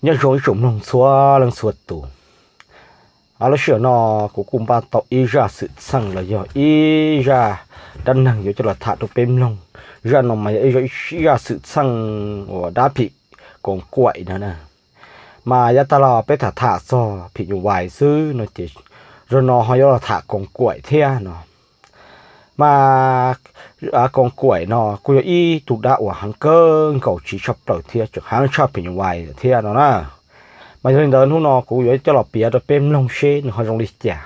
Nyob zoo ib tsoom mloog txhua leej txhua tus. Lub sij hawm no kuv kuj npaj tau ib zaj xwm txheej los yog ib zaj dab neeg yuav coj los tham rau peb mloog. Zaj no mas yog ib zaj xwm txheej uas dab phim koos kaim no na. Mas yav tag los peb tham tham txog phim nyuj vais xwb no ces zaum no ho yuav los tham koos kaim thiab no. Mas koos kaim no kuj yog ib tug dab uas heev kawg nkaus tsiv tshaj plaws thiab tseem heev tshaj phim nyuj vais thiab no na. Mas yog li ntawd hnub no kuv yuav coj los piav rau peb mloog seb nws ho zoo li cas.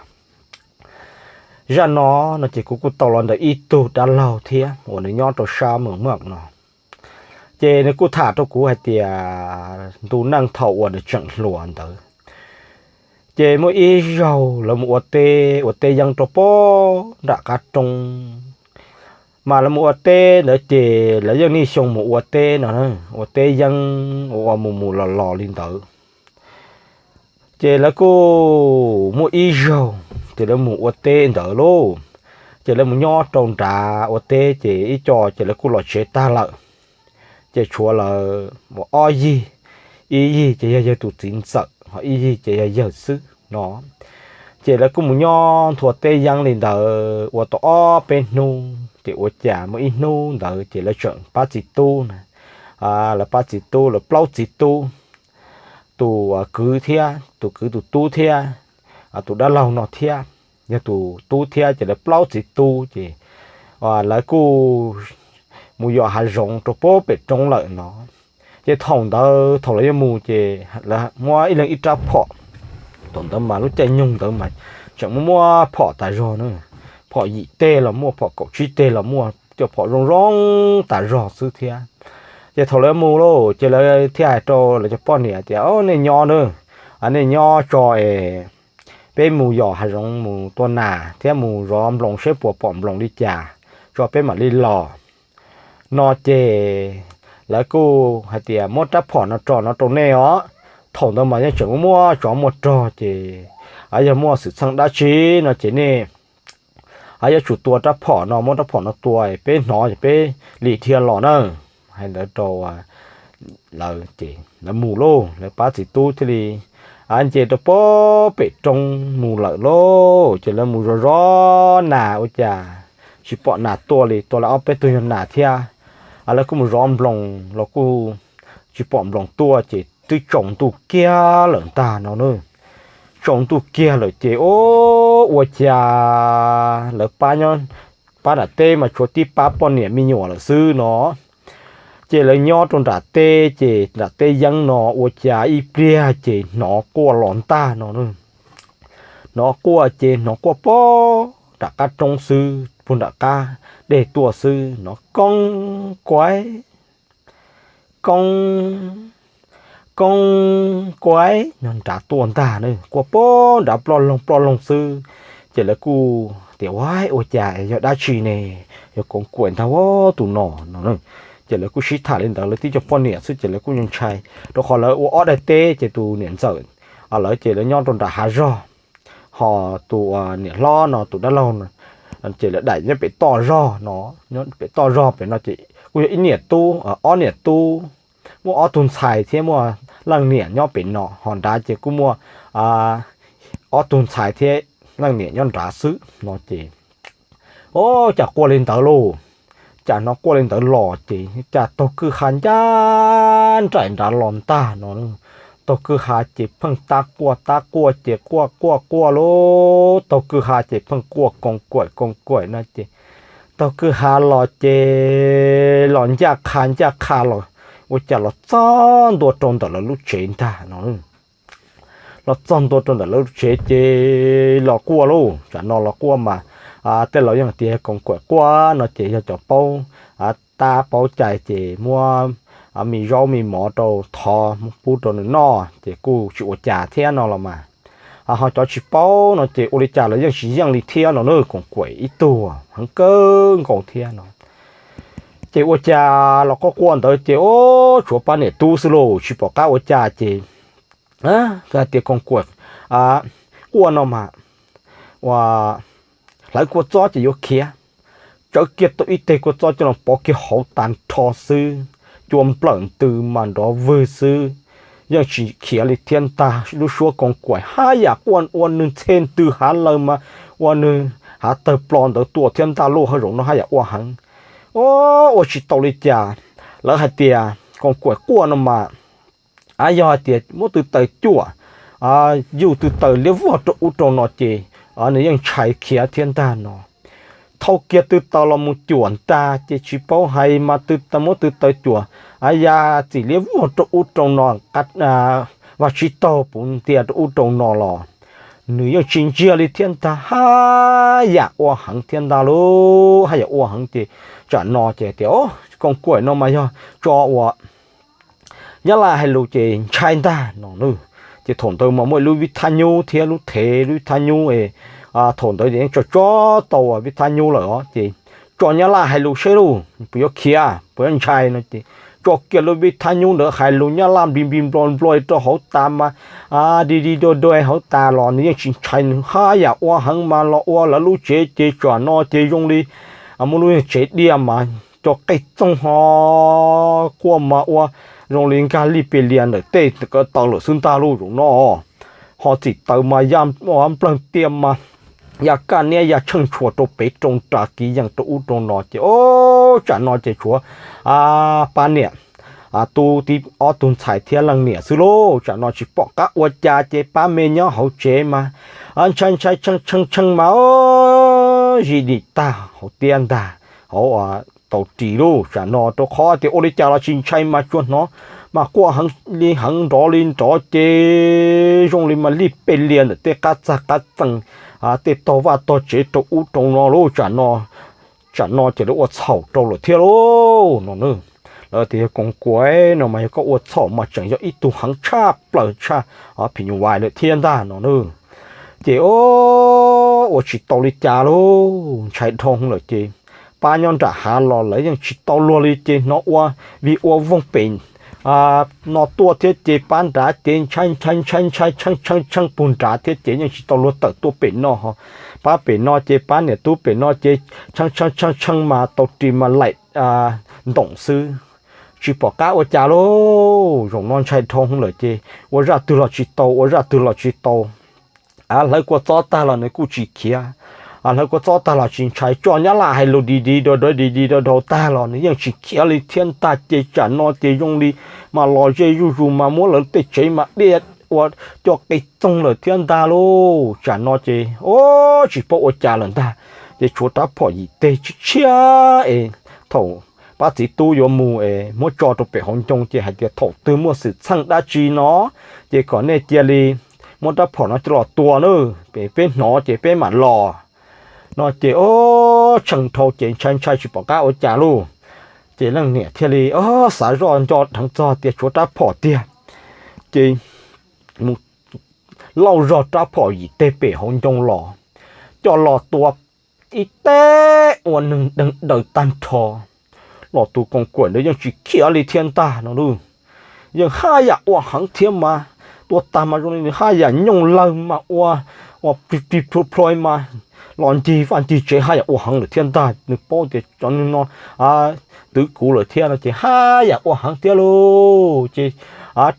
Zaj no no ces kuv kuj tau los ntawm ib tug dab laug thiab uas nws nyob rau sab Moos Maj no. Ces nws kuj tham rau kuv hais tias ntu neej thaum uas nws tseem hluas ntawd, ces muaj ib zaug lawv mus ua teb, ua teb yeeb rau pem nram qab roob. Mas lawv mus ua teb ntawd ces lawv yeej niaj xyoo mus ua teb no, ua teb yeeb ua ua mus mus los los li ntawd. Ces lawv kuj muaj ib zaug ces lawv mus ua teb ntawd lauj, ces lawv mus nyob rau nrad ua teb ces ib co ces lawv kuj los tsev tag lawm. Ces tshuav lawv ua ob yig, ib yig ces yog yawg tus txiv ntxawm ho ib yig ces yog yawg xwb no. Ces lawv kuj mus nyob nthua teb yeeb li ntawd ua tau ob peb hnub ces ua cas muaj ib hnub ntawd ces lawv tseem pab txiv tub na, lawv pab txiv tub, lawv plaub txiv tub, tus kwv thiab tus kwv tus tub thiab tus dab laug no thiab yog tus tub thiab ces lawv plaub txiv tub ces lawv kuj mus yos hav zoov rau pem pem roob lawm no. Ces thaum ntawd thaum lawv yuav mus ces lawv muab ib leeg ib rab phom. Thaum ntawd mas lub caij nyoog ntawd mas tseem muaj muaj phom tas zog na, phom yim teg los muaj, phom kaum tsib teg los muaj, cov phom zoo zoo tas zog xwb thiab. Ces thaum lawv mus lauj ces lawv thiaj hais rau lawv cov poj niam tias, nej nyob na, nej nyob tso es peb mus yos hav zoov mus tua nas thiab mus zov nploos seb puas pom nploos li cas, tso peb mam li los no. Ces lawv kuj hais tias muab rab phom no tso no rau nej os. Thaum ntawd mas yeej tseem muaj muaj tsov muaj rog ces yog muaj xwm txheej dab tsi no ces nej yuav tsum tua rab phom no, muab rab phom no tua peb hnov peb lim dhia los na. Hais ntawd rau lawv ces lawv mus lauj, lawv pab txiv tub thiaj li nce rau pem pem roob mus lawm lauj. Ces lawv mus zov zov nas ua cas tsis pom nas tuaj li, tua lawv ob peb tug yog nas thiab. Lawv kuj mus zov nploos los kuj tsis pom nploos tuaj ces twb tsaus ntuj kiag lawm ntag no na. Tsaus ntuj kiag lawm ces ua cas lawv pab nram teb mas tshuav tib pab poj niam me nyuam lawm xwb no. Ces lawv nyob rau nram teb ces nram teb yeeb no ua cas ib pliag ces hnov quaj los ntag no. Hnov quaj ces hnov quaj pem nram qab roob xwb, puag nram qab dej tuaj xwb, hnov koob kuaib, koob, koob kuaib no nrad tuaj ntag na, quaj pem nrad ploj loog ploj loog xwb. Ces lawv kuj tias, Ua, ua cas yog dab tsi ne? Yog koos kaim ntag ua tus no no. Ces lawv kuj sib tham li ntawd, lawv tib co poj niam xwb ces lawv kuj ntshai, rau qhov lawv ua ob daim teb ces tus niam ntxawm lawv ces lawv nyob rau nram hav zog, ho tus niam hlob no tus dab laug ces lawv daim nyob pem toj zog no, nyob pem toj zog pem no ces kuj yog ib niam tub, ob niam tub, muaj ob tug ntxhais thiab muaj leej niam nyob pem no, ho nrad ces kuj muaj ob tug ntxhais thiab leej niam nyob nrad xwb no ces, o, cas quaj li ntawd lauj, cas hnov quaj li ntawd los ces cas taug kwj ha ncaj nraim nrad los ntag no. Taug kwj ha ces pheej tab quaj tab quaj ces quaj quaj quaj lauj, taug kwj ha ces pheej quaj koos kaim koos kaim no ces taug kwj ha los ces los ncaj qha ncaj qha los ua cas los txog ntua rau ntawm lawv lub tsev ntag no. Los txog ntua rau ntawm lawv lub tsev ces los quaj lauj, tsam no los quaj mas tej laus yeej tias koos kaim quaj no ces yog cov paub tab paub cai ces muab me zaub me mov rau thov pub rau nws noj ces kuj tsis ua cas thiab no los mas. Ho cov tsis paub no ces ua li cas los yeej tsis yeej li thiab no na, koos kaim ib tug heev kawg nkaus thiab no. Ces ua cas los quaj quaj ntawd ces, o, tshuav pab niam tub xwb lauj, tsis pom qab ua cas ces hais tias koos kaim quaj no mas ua hlawv kua txob ces yuav khiav, tsawv kiag tau ib teg kua txob coj los pov kiag hauv tag nrho xwb, cua nplawm ntws mas nrov vwg xwb. yeej tsis khiav li thiab ntag. Lub suab koos kaim haj yam quaj ua nws ntxhe ntws hav lawm mas ua nws hav tawg plo ntawd tuaj thiab ntag lauj. Haj zaum no haj yam ua heev. Ua tsis tau li cas, lawv hais tias koos kaim quaj no mas, a yog hais tias muab tw taws cuam, yuj tw taws liab vog rau ub rau no ces nws yeej ntshai khiav thiab ntag no. Thau kiag tw taws los mus cuam ntag ces tsis paub hais mas tw taws muab tw taws cuam, a yam txim liab vog rau ub rau no, vaj tsib taug puv ntias rau ub rau no los nws yeej tsis ntsiag li thiab ntag. Haj yam ua heev thiab ntag lauj, haj yam ua heev ces tsam no ces tias koos kaim no mas yog tso ua nyab laj hais lus ces ntshai ntag no. Ces thaum ntawd mas muaj ib lub vij thaj nyub thiab lub thev lub vij thaj nyub es thaum ntawd ces yeej tso tso tau vij thaj nyub lawm os ces tso nyab laj hais lus seb lauj, puas yuav khiav puas yuav ntshai no ces tso kiag lub vij thaj nyub ntawd hais lus nyab laj nplig nplig nploi nploi rau hauv tas mas di di dua dua hauv tas los nws yeej tsis ntshai, nws haj yam ua heev mas los ua lawv lub tsev ces tsam no ces zoo li muaj lub tsev diaj mas cov qej txoog ho quaj mas ua zoo li nkag lij pes lias ntawm tej ko taw lawm xwb ntag lauj zaum no. Ho txim taws mas ya nplawg tiaj mas ya kaj niab ya tsheej tshua rau pem rau nrad kiv yees rau ub rau no ces o tsam no ces tshuav pab niam tub tib ob tug ntxhais thiab leej niam xwb lauj. Tsam no tsis pom qab ua cas ces pab me nyob hauv tsev mas ntshai ntshai tsheej tsheej tsheej mas zis dim tag hauv tiab ntag hauv tau ris lauj. Tsam no rau qhov tias ua li cas los tsis ntshai mas tsuas hnov mas quaj heev li heev nrov li nrov ces zoo li mas lij pes lias ntawm tej qab txag qab txee tej tog vaj tog tsev rau ub rau no lauj. Tsam no ces lawv ua txhaum rau lawm thiab lauj no. Lawv tias yog koos kaim no mas yog koj ua txhaum mas tseem yog ib tug heev tshaj plaws tshaj phim nyuj vais lawm thiab ntag no. Ces o ua tsis tau li cas lauj, ntshai dhau lawm ces pab nyob nram hav los lawv yeej tsis tau luag li ces hnov ua vig ua voog pem no tuaj thiab ces pab nrad ces ntshai ntshai ntshai ntshai tsheej tsheej tsheej puag nrad thiab ces yeej tsis tau luag tawm tuaj pem no ho. Pab pem no ces pab niam tub pem no ces tsheej tsheej tsheej tsheej mas tau ris mas laim ntoom xwb. Tsis pom qab ua cas lauj, zaum no ntshai dhau lawm ces ua zaj twg los tsis tau ua zaj twg los tsis tau. Hlawv kua txob tag los nws kuj tsis khiav, hlawv kua txob tag los tsis ntshai, tso nyab laj hais lus di di da da di di da da tag los nws yeej tsis khiav li thiab ntag ces tsam no ces zoo li mas los ze zuj zus mas muab lawv tej tsev mas diaj ua cov qe txoog lawm thiab ntag lauj. Tsam no ces o tsis paub ua cas lawm ntag, ces tshuav rab phom yim teg tshiab tshiab es thaum pab txiv tub yuav mus es muab tso rau pem hauv ncoo ces hais tias thaum twg muaj xwm txheej dab tsi no ces kom nej cia li muab rab phom no coj los tua na, peb hnov ces peb mam los no ces o tshee dhau ces ntshai ntshai tsis pom qab ua cas lauj. Ces leej niam thiaj li xav zoj nco dheev txog tias tshuav rab phom tiag, ces mus lauj zog rab phom yim teg pem hauv ncoo los, coj los tua ib teg ua neeg deeg daws tag nrho. Los tus koos kaim ntawd yeej tsis khiav li thiab ntag no lauj, yeej haj yam ua heev thiab mas, tua tag mas zoo li nws haj yam nyooj lawg mas ua, ua plig plig plhuav plhuav mas los ncig vaj ncig tsev haj yam ua heev lawm thiab ntag. Nws paub tias cov neeg no twv kuv lawm thiab no ces haj yam ua heev thiab lauj. Ces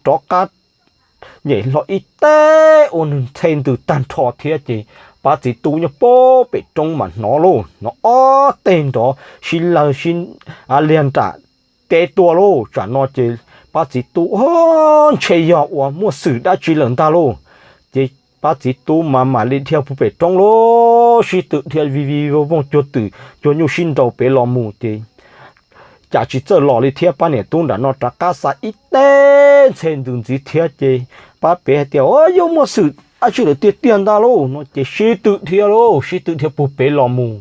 rov qab nyem hlo ib teg ua nws ntxhe ntws tag nrho thiab ces pab txiv tub nyob pem roob mas hnov lauj, hnov ob teg nrov sib lawg sib liag nram teb tuaj lauj. Tsam no ces pab txiv tub ntshe yog uas muaj xwm dab tsi lawm ntag lauj. Ces pab txiv tub mas mam li dhia puag pem roob lauj, sib tw dhia vij vij voog voog cuag twm cuag nyuj sib nraus pem los mus ces cas tsis txawj los li thiab. Pab niam tub nram no rov qab xa ib teg ntxhe ntws ntxiv thiab ces pab pem hais tias, Yuav muaj xwm dab tsi lawm tiag tiag ntag lauj no ces sib tw dhia lauj, sib tw dhia puag pem los mus,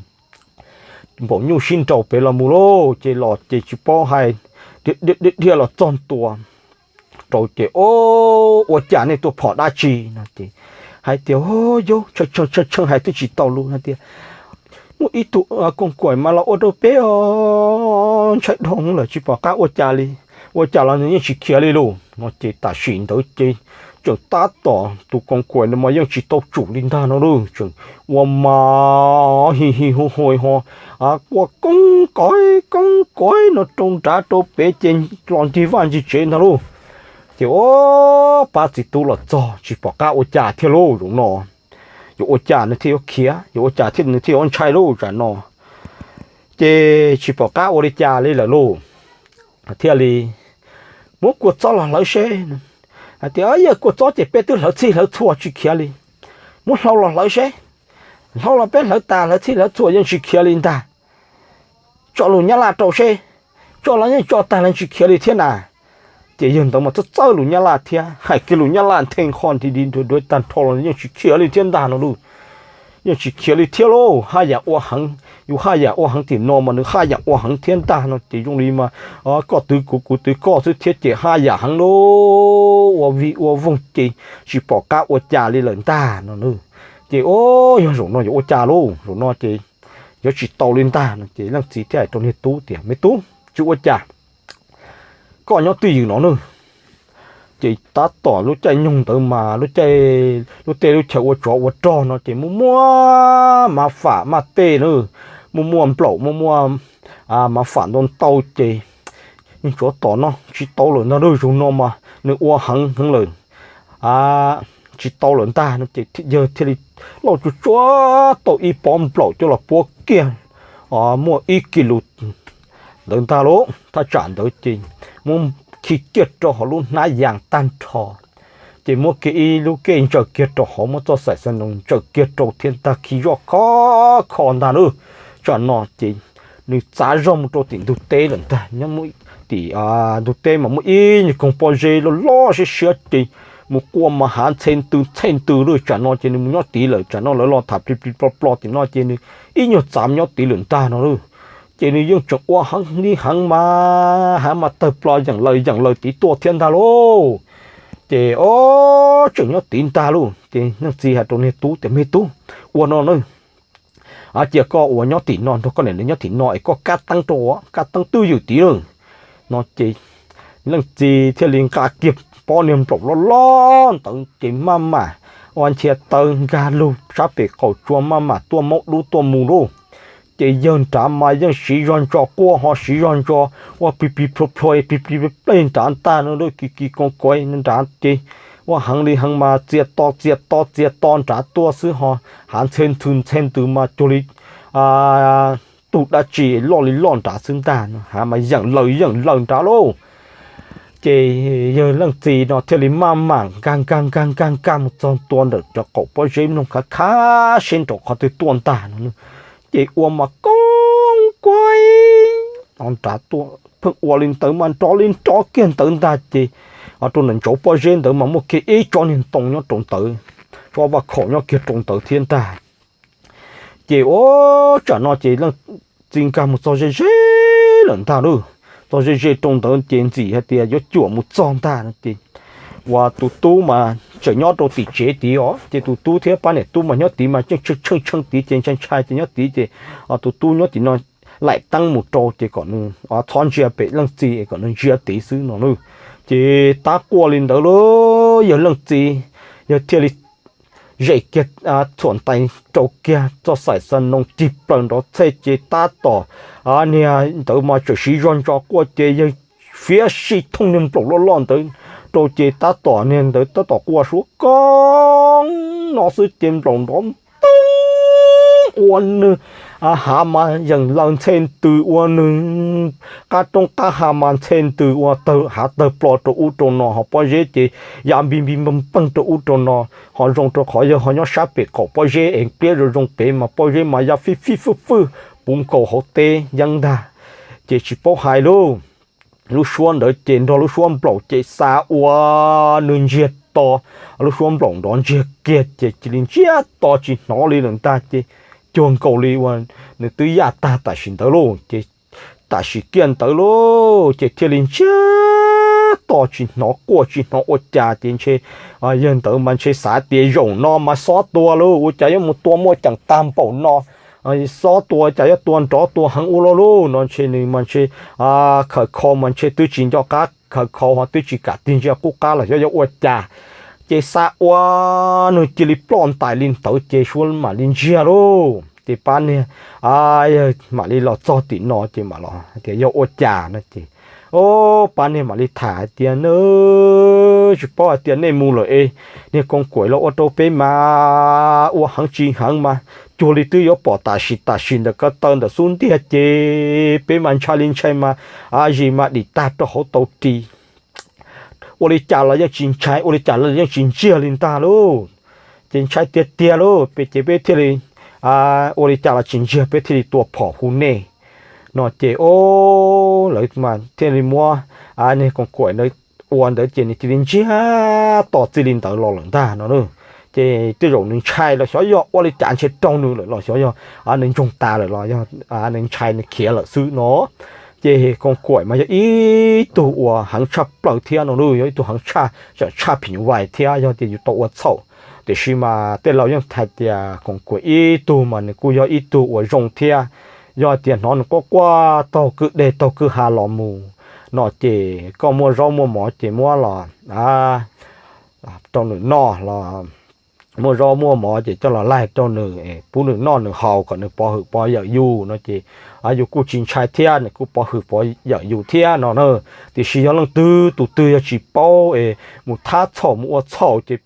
npaum nyuj sib nraus pem los mus lauj. Ces los ces tsis paub hais, dhia los txog ntua rau ces, Ua cas nej tua phom dab tsi no ces hais tias, Yuav tshee tshee hais twb tsis tau lus no tias, Muaj ib tug koos kaim mas los ua rau peb os, ntshai dhau lawm tsis pom qab ua cas li, ua cas los nws yeej tsis khiav li lauj no ces tam sim ntawd ces tseem tab tom tus koos kaim no mas yeej tsis tau tsum li ntag no lauj, tseem ua mas hi hi hu hu ho quaj koob koib koob koib no rau nrad rau pem ces los ncig vaj ncig tsev ntag lauj. Ces ob pab txiv tub los txog tsis pom qab ua cas thiab lauj, zaum no yuav ua cas nws thiaj yuav khiav, yuav ua cas thiaj nws thiaj yuav ntshai lauj tsam no. Ces tsis pom qab ua li cas li lawm lauj, thiaj li muab kua txob los hlawv seb. Hais tias yog kua txob ces peb twb hlawv txhij hlawv txhua tsis khiav li, muab hlau los hlawv seb, hlau los peb hlawv tas hlawv txhij hlawv txhua yeej tsis khiav li ntag. Tso lus Nyab Laj rau seb, tso los yeej tso tag los tsis khiav li thiab na. Ces yawg ntawd mas txawj txawj lus Nyab Laj thiab, hais kiag lus Nyab Laj nthe qho nti di nrua duav tag nrho los yeej tsis khiav li thiab ntag no lauj. Yeej tsis khiav li thiab lauj, haj yam ua heev, yus haj yam ua heev tim no mas nws haj yam ua heev thiab ntag no ces zoo li mas koj twv kuv kuv twv koj xwb thiab ces haj yam heev lauj, ua vij ua voog ces tsis pom qab ua cas li lawm ntag no. Ces o, yog zaum no yuav ua cas lauj, zaum no ces yuav tsis tau li ntag no ces leej txiv thiaj hais rau niag tub tias me tub, tsis ua cas, koj nyob twj ywm no nawb. Ces tab tom lub caij nyoog ntawd mas lub caij lub teb lub chaw ua tsov ua rog no ces muaj muaj mav fam maj tej na, muaj muaj nplaum muaj muaj mav fam ntau ntau ces yeej tsov tom no tsis tau lawm ntag lauj, zaum no mas nws ua heev heev lawm, tsis tau lawm ntag no ces yawg thiaj li lauj tsuj tsuav tau ib pob nplaum coj los puab kiag muaj ib kis lus ntawd ntag lauj. Thaj tsam ntawd ces muab khi kiag rau hauv lub hnab yas tag nrho, ces muab kiag ib lub kej ntsaws kiag rau hauv, muab txoj xaim xas noos ntsaws kiag rau thiab ntag, khi zoj khov kho ntag lauj. Tsam no ces nws txav zog mus rau tim ntug teb lawm ntag. Nyob mus tim ntug teb mas muaj ib nyuag koog pob zeb loj loj siab siab ces mus quaj mas hav ntxhe ntws ntxhe ntws lauj. Tsam no ces nws mus nyob tid lawm, tsam no lawv los tham plig plig plo plo tim no ces nws ib nyuag txav mus nyob tid lawm ntag no lauj. Ces nws yeej tseem ua heev li heev mas hav mas tawg plo yeem laws yeem laws tid tuaj thiab ntag lauj. Ces o, tseem nyob tid ntag lauj ces leej txiv hais rau niag tub tias me tub, ua no na, cia koj ua nyob tim no nrog koj niam nyob tim no es koj kab teeb rau, kab teeb twj ywm tid lauj. No ces leej txiv thiaj li nqa kiag pob niag nplaum loj loj ntawd ces maj mam ua nchia taw nkag lug sab pem qaum tsua maj mam tuaj maub dub tuaj mus lauj. Ces yawg nrad mas yeej siv zog ntso quaj ho siv zog ntso ua plig plig plhuav plhuav plig plig plej nrad ntag no lauj, kis kis koos koev nrad ces ua heev li heev mas txias to txias to txias to nrad tuaj xwb ho hav ntxhe ntws ntxhe ntws mas cuag li tug dab tsi loj li loj nrad xwb ntag no, hav mas yeem laws yeem laws nrad lauj. Ces yawg leej txiv no thiaj li maj mam nkag nkag nkag nkag nkag mus txog ntua ntawm cov qaum pob zeb mloog khav khav seb nraum qhov twg tuaj ntag no. Ces ua mas koob kuaib nrad tuaj, pheej ua li ntawd mas nrov li nrov kiag ntawd ntag ces rau ntawm ntsaum pob zeb ntawd mas muaj kiag ib tsob niag ntoo nyob rau ntawd, tsob vaj khaum nyob kiag rau ntawd thiab ntag. Ces ua tsam no ces leej txiv nkag mus txog ze ze lawm ntag lauj. Txog ze ze rau ntawd ces ntxim hais tias yuav cuam mus txog ntag no ces uas tus tub mas tseem nyob rau tim tsev tid os, ces tus tub thiab pab niam tub mas nyob tid mas tseem tsheej tsheej tid ces ntshai ntshai ces nyob tid ces tus tub nyob tim no laim teeb mus rau ces kom nws txhob ntsia pem leej txiv es kom nws ntsia tid xwb no lauj. Ces tab quaj li ntawd lauj, yawg leej txiv yawg thiaj li zem kiag txhuam ntais rau kiag txoj xaim xas noos cig plaws nrov txhej ces tab tom niag ntawd mas tseem siv zog ntso quaj ces yawg fiav sij thooj niag nplaum loj loj ntawd rau ces tab tom niag ntawd tab tom quaj suab koob no xwb ces nplaum nrov ntoob ua nws hav mas yeem laws ntxhe ntws ua nws qab roob qab hav mas ntxhe ntws ua tawg hav tawg plo rau ub rau no ho pob zeb ces ya npi npi npeeg npeeg rau ub rau no. Ho zoo rau qhov yawg ho nyob sab pem qaum pob zeb es pliab zoo zoo pem mas pob zeb mas ya fij fij fwj fwj puv nkaus hauv teb yeeb ntag. Ces tsis paub hais lauj, lub suab ntawd ces nrog lub suab nplaum ces xa ua nws ntsiag to, lub suab nplaum nrov ntsiag kiag ces cia li ntsiag to tsis hnov li lawm ntag ces cuag nkaus li uas nws twb yaj tag tam sim ntawd lauj. Ces tam sim kiag ntawd lauj ces thiaj li ntsiag to tsis hnov quaj tsis hnov ua cas ces ntshe yawg ntawd mas ntshe xav tias zaum no mas xob tua lauj, ua cas yuav mus tua muaj ceem tag npaum no, xob tua cas yuav tua nrov tua heev ua luaj lauj no ntshe nws mas ntshe khawv kho mas ntshe twb tsis nco qab khawv kho ho twb tsis kam tig ntsia qub qab los xyov yuav ua cas. Ces xa ua nws cia li ploj ntais li ntawd ces suab mam li ntsiag lauj. Ces pab niag yawg mam li los txog tim no ces mam los hais tias yog ua cas no ces O, pab niag mam li tham hais tias, Tsis paub hais tias nej mus lawm es niag Koos Kuam los ua rau peb mas ua heev tsis heev mas cuag li twb yuav pom tam sim tam sim ntawm ko taw ntawm xub ntiag ces peb mas ntshai li ntshai mas a zis mas dim tag rau hauv tau ris. Ua li cas los yeej tsis ntshai, ua li cas los yeej tsis ntsiag li ntag lauj. Ces ntshai tiag tiag lauj, peb ces peb thiaj li ua li cas los tsis ntsiag, peb thiaj li tua phom hu nej no ces o, lawv mas thiaj li muab niag Koos Kuam ntawd ua ntawd ces nws cia li ntsiag to txij li ntawd los lawm ntag no. Ces tej zaum nws ntshai los xyov yog ua li cas ntshai raug nws lawm los xyov yog nws ntsoog tas lawm los yog nws ntshai nws khiav lawm xwb no. Ces Koos Kuam mas yog ib tug uas heev tshaj plaws thiab no, yog ib tug heev tshaj, tseem tshaj phim nyuj vais thiab. Yog tias yus tau ua txhaum, tiam sis mas tej laus yeej hais tias Koos Kuam ib tug mas nws kuj yog ib tug uas zoo thiab. Yog tias hnov nws quaj quaj taug kwj deg taug kwj ha los mus no ces koj muaj zaub muaj mov ces muab los rau nws noj los, muaj zaub muaj mov ces coj los laig rau nws pub nws noj nws haus kom nws pov hwm pov yawm yus no ces yus kuj tsis ntshai thiab, nws kuj pov hwm pov yawm yus thiab no na. Tiam sis yog leej twg tus twg yog tsis paub es mus thab txhaum mus ua txhaum ces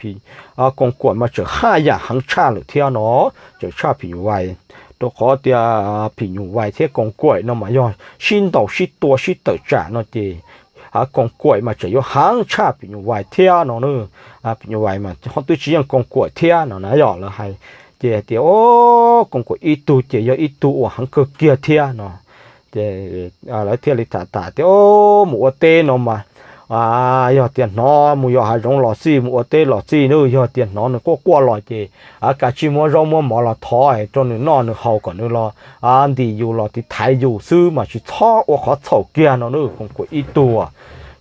Koos Kuam mas tseem haj yam heev tshaj lawm thiab no, tseem tshaj phim nyuj vais. Rau qhov tias phim nyuj vais thiab Koos Kuam no mas yog sib ntaus sib tua sib tawm tsam no ces Koos Kuam mas tseem yuav heev tshaj phim nyuj vais thiab no. Phim nyuj vais mas ho twb tsis yeej Koos Kuam thiab no na yog lawv hais. Ces hais tias o, Koos Kuam ib tug ces yog ib tug uas heev kawg kiag thiab no. Ces lawv thiaj li tham tham tias o, mus ua teb no mas yog tias hnov mus yos hav zoov los xij mus ua teb los xij na, yog tias hnov nws quaj quaj los ces kav tsij muab zaub muab mov los thov rau nws noj nws haus kom nws los ntim yus los tiv thaiv yus xwb mas tsis txhob ua qhov txhaum kiag no na Koos Kuam ib tug.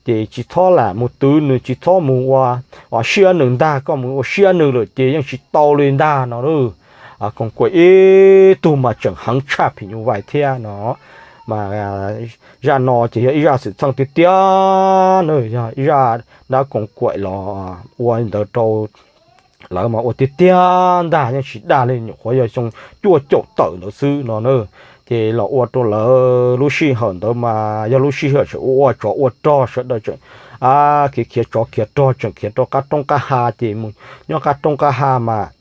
Ces tsis txhob lam mus twv nws, tsis txhob mus ua siab nws ntag, koj mus ua siab nws lawm ces yeej tsis tau li ntag no na. Koos Kuam ib tug mas tseem heev tshaj phim nyuj vais thiab no. Mas zaj no ces yog ib zaj xwm txheej tiag tiag na, yog ib zaj dab Koos Kuam los ua ntawd rau lawv mas ua tiag tiag ntag, yeej tsis dag li, nyuam qhuav yog xyoo cuaj caum tawm ntawd xwb no na. Ces los ua rau lawv lub sij hawm ntawd mas yog lub sij hawm tseem ua tsov ua rog, sawv daws tseem khiav khiav tsov khiav rog, tseem khiav rau qab roob qab ha, ces mus nyob qab roob qab ha mas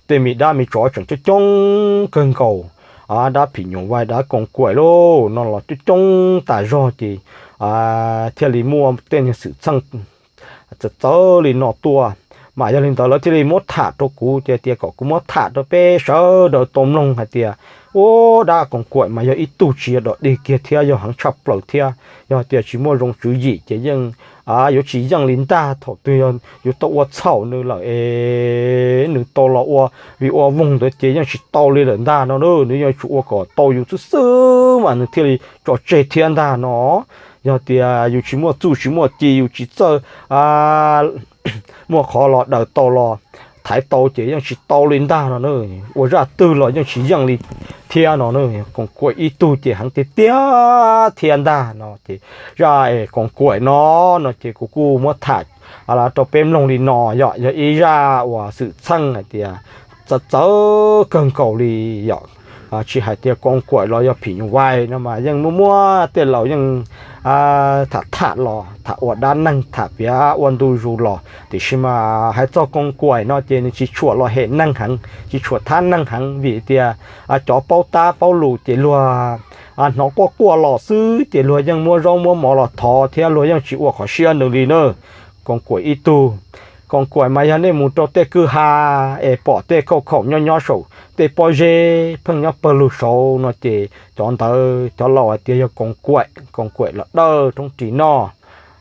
tej me dab me tsov tseem coob coob kawg nkaus. Dab phim nyuj vais dab Koos Kuam lauj no los coob coob tas zog ces thiaj li muaj tej niag xwm txheej txawv txawv li no tuaj. Mas yog li ntawd lawv thiaj li muab tham rau kuv ces tias kom kuv muab tham rau peb sawv daws tau mloog hais tias, ub, dab Koos Kuam mas yog ib tug tsis yog dog dig kiag thiab, yog heev tshaj plaws thiab. Yog tias tsis muaj zoo tswv yim ces yeej yuav tsis yeej li ntag. Thaum twg yog yus tau ua txhaum nws lawm es nws tau los ua vij ua voog ntawd ces yeej tsis tau li lawm ntag no na. Nws yeej tsuas ua kom tau yus xwb xwb mas nws thiaj li tso tseg thiab ntag no. Yog tias yus tsis muaj txuj tsis muaj ci, yus tsis txawj muaj qhov los daws tau los thaiv tau ces yeej tsis tau li ntag no na. Ua zaj twg los yeej tsis yeej li thiab no na. Koos Kuam ib tug ces heev tiag tiag thiab ntag no ces zaj Koos Kuam no, no ces kuv kuj muab tham rau peb mloog li no yom. Yog ib zaj uas xwm txheej hais tias txawv txawv kawg nkaus li yom. Tsis hais tias Koos Kuam los yog phim nyuj vais no mas yeej muaj muaj tej laus yeej tham tham los tham ua dab neeg tham piav ua ntu zus los, tiam sis mas hais txog Koos Kuam no ces nws tsis tshua los hem neeg heev, tsis tshua thab neeg heev vim tias cov paub tab paub lus ces luag hnov quaj quaj los xwb ces luag yeej muab zaub muab mov los thov thiab luag yeej tsis ua qhov siab nws li na. Koos Kuam ib tug. Koos Kuam mas yog nej mus rau tej kwj ha es pom tej khauj khaum nyob nyob saum tej pob zeb pheej nyob pawg lug saud no ces cov ntawd cov laus hais tias yog Koos Kuam, Koos Kuam los dawj roob ris noj,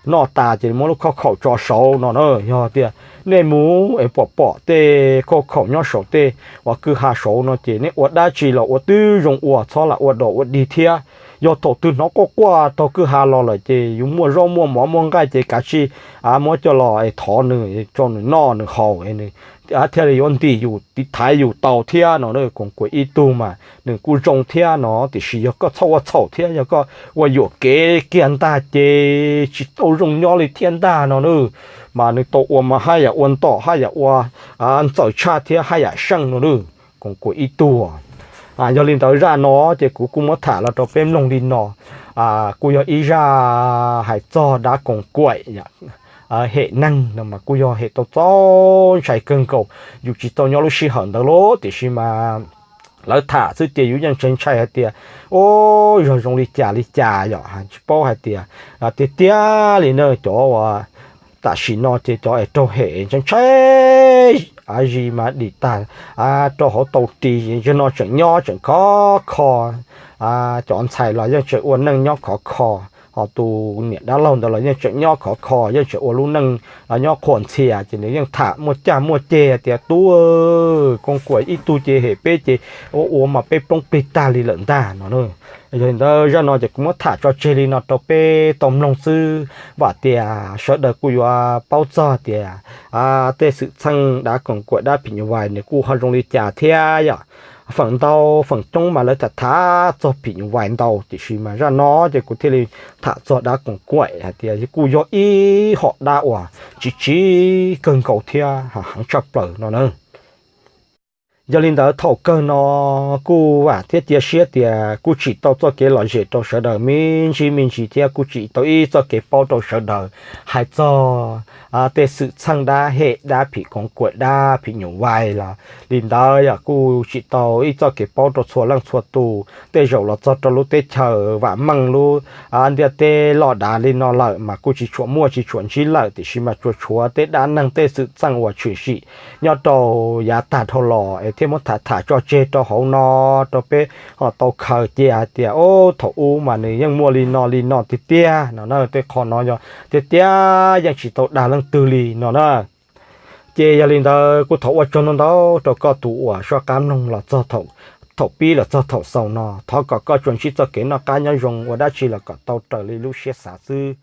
noj tas ces muab lub khauj khaum tso saud no na. Yog tias nej mus es pom pom tej khauj khaum nyob saum tej uas kwj ha saud no ces nej ua dab tsi los ua twb zoo ua, txhob lam ua dog ua dig thiab. Yog thaum twg hnov quaj quaj taug kwj ha los lawm ces yus muaj zaub muaj mov muaj nqaij ces kav tsij muab coj los es thov nws, tso nws noj nws haus, thiaj li yuav ntim yus tiv thaiv yus tau thiab no. Koos Kuam ib tug mas nws kuj zoo thiab no, tiam sis yog koj txhob ua txhaum thiab, yog koj ua yuam kev kiag ntag ces tsis tau zoo nyob li thiab ntag no na. Mas nws tau ua mas haj yam ua ntom haj yam ua ntxaws tshaj thiab haj yam seej no na. Koos Kuam ib tug. Yog li ntawd zaj no ces kuv kuj muab tham los rau peb mloog li no. Kuj yog ib zaj hais txog dab koom kuaim hem neeg no mas kuj yog hem tau txaus ntshai kawg nkaus. Yus tsis tau nyob lub sij hawm ntawd los tiam sis mas lawv tham xwb ces yus yeej ntshai ntshai hais tias, o, yog zoo li cas li cas yom, tsis paub hais tias tiag tiag li na. Cov uas tam sim no ces cov es raug hem ntshai ntshai, av zis mas dim tag rau hauv tau ris, zaum no tseem nyob tseem khov kho. Cov ntxhais los yeej tseem ua neej nyob khov kho, ho tus niam dab laug ntawd los yeej tseem nyob khov kho, yeej tseem ua lub neej nyob qhuas ntxhias, ces nws yeej tham muaj cag muaj ceg tias, tub, koom kuaim ib tug ces hem peb ces ua ua mas peb poob plig tag li lawm ntag no. Yog li ntawd zaj no ces kuv muab tham tso tseg li no rau peb tau mloog xwb, vam tias sawv daws kuj yuav paub txog tias tej xwm txheej dab koom kuaim dab phim nyuj vais nws kuj ho zoo li cas thiab yom. Feem ntau feem coob mas lawv tham tham txog phim nyuj vais ntau, tiam sis mas zaj no ces kuv thiaj li tham txog dab koom kuaim hais tias kuj yog ib hom dab uas tsis tsiv kawg nkaus thiab heev tshaj plaws no na. Yog li ntawd thaum kawg no kuj vam thiab cia siab tias kuj tsim tau txoj kev lom zem rau sawv daws me ntsis me ntsis thiab kuj tsim tau ib txoj kev paub rau sawv daws hais txog tej xwm txheej dab hem dab phim koom kuaim dab phim nyuj vais los li ntawd yog kuj tsim tau ib txoj kev paub rau txhua leej txhua tus. Tej zaum los txog rau lub teb chaws vam meej lub ntiaj teb loj dav li no lawm mas kuj tsis tshua muaj tsis tshua ntsib lawm, tiam sis mas tsuas tshuav tej dab neeg tej xwm txheej uas tshwm sim nyob rau yav tag dhau los es thiaj muab tham tham tso tseg rau hauv no rau peb ho tau khaws cia hais tias, o, thaum ub mas nws yeej muaj li no li no tiag tiag no na. Tej qho no yog tiag tiag yeej tsis tau dag leej twg li no na. Ces yog li ntawd kuj thov ua tsaug ntau ntau rau koj tus uas soj qab mloog los txog thaum pib los txog thaum xaus no. Thov kom koj tsuas ntsib txoj kev noj qab nyob zoo, ua dab tsi los kom tau raws li lub siab xav xwb.